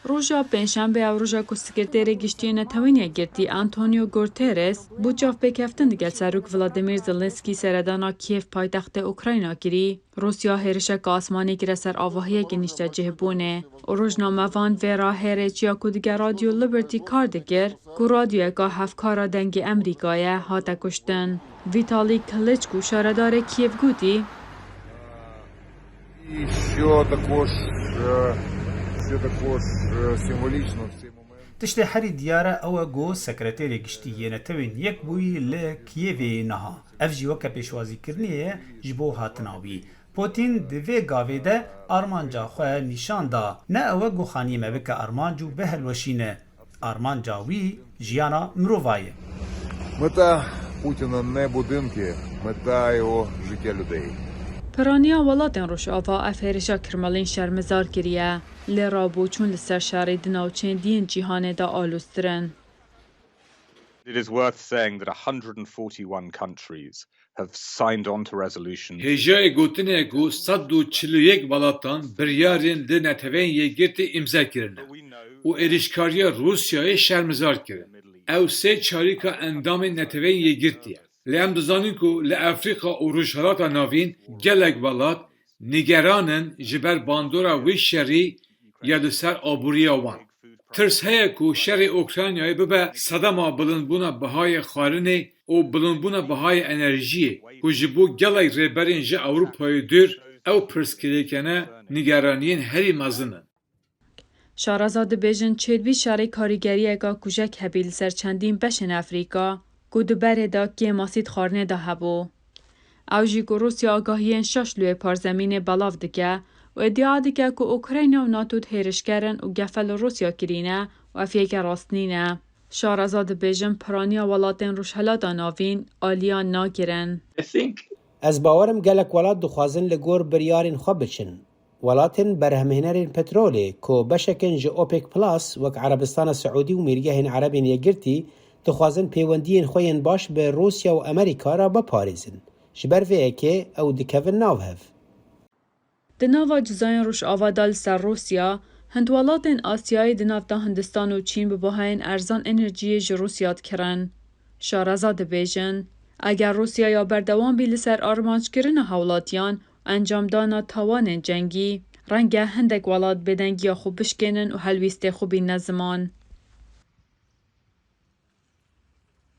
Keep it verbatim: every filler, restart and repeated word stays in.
Roja Pêncşembe ew roja ku Sekreterê Giştî yê Netewên Yekgirtî Antonio Guterres bû çavpêkeftin digel Serok Vladimir Zelensky seredana Kiev paytextê Ukrayna kirî. Rûsya hêrişeka asmanî kire ser avahiyekî nîştecihbûnê û rojnamevan vê re hêrê çiya ku dige Radyo Liberty kar dikir, ku radyoyeka hevkara Dengê Amerîka ye, hate kuştin. Vitali Klitschko, şaredarê Kiev, gotî, І що також, е, що також, е, символічно в цей момент. Tiştê herî diyar e ew e ku Sekreterê Giştî yê Netewên Yekbûyî li Kiyevê ye niha. Ev jî weke pêşwazîkirinê ye ji bo hatina wî. Putin di vê gavê de armanca xwe nîşan da. Ne ew e ku xaniyê me bike armanc û bihilweşîne. Armanca wî jiyana mirova ye. Мета Путіна не будинки, мета його життя людей. Piraniya welatên Rojava ev hêrişa Kremlîn şermezar kiriye, lê rabûçûn li ser şerê di navçeyên diyên cîhanê de aloztir in. It is worth saying that a hundred and forty-one countries have signed on to resolutions. Hêjayê gotinê ye ku sed û çil û yek welatan biryarên li Neteweyên Yekgirtî îmze kirine û êrîşkariya Rûsyayê şermezar kirin. Ew sê çarîka endamên Neteweyên Yekgirtî ye. Lê em dizanin ku li Efrîka û Rojhilata Navîn gelek welat nîgeran in ji ber bandora wê şerî ya li ser aboriya wan. Tirs heye ku şerê Ukraynayê bibe sedema bilindbûna bihayê xwarinê û bilindbûna bihayê enerjiyê ku ji bo gelek rêberên ji Ewropayê dûr ew pirsgirêkene nîgeraniyên herî mezin in. Şareza dibêjin çêdibî şerê karîgeriyeka kujek hebî li ser çendîn beşên Efrîka ku di berê de kêmasî di xwarinê de hebû. Ew jî ku Rûsya agahiyên şaş li wê parzemînê belav dike û îdia dike ku Ukrayna û NATO di hêrişker in û gefe li Rûsya kirîne û ev yeke rast nîne. Şareza dibêjin piraniya welatên Rojhilata Navîn aliyan nagirin. I think Ez bawer im gelek welat dixwazin li gor biryarên xwe biçin. Welatên berhemhênerên petrolê ku beşek in ji OPEC Plus wek Erebistana Siûdî û Mîrgehên Erebên Yekgirtî dixwazin pêwendiyên xwe yên baş bi Rûsya û Amerîka re biparêzin. Ji ber vê yekê ew dikevin nav hev. Di nava cizayên Rojava de li ser Rûsya, hind welatên Asyayê di nav de Hindistan û Çîn bi bahayên erzan enerjiyê ji Rûsya dikirin. Şareza dibêjin, eger Rûsya ya berdewam bî li ser armanckirina hewlatiyan û encamdana tawanên cengî, renge hindek welat bêdengiya xwe bişkênin û helwîstê xwe bînine ziman.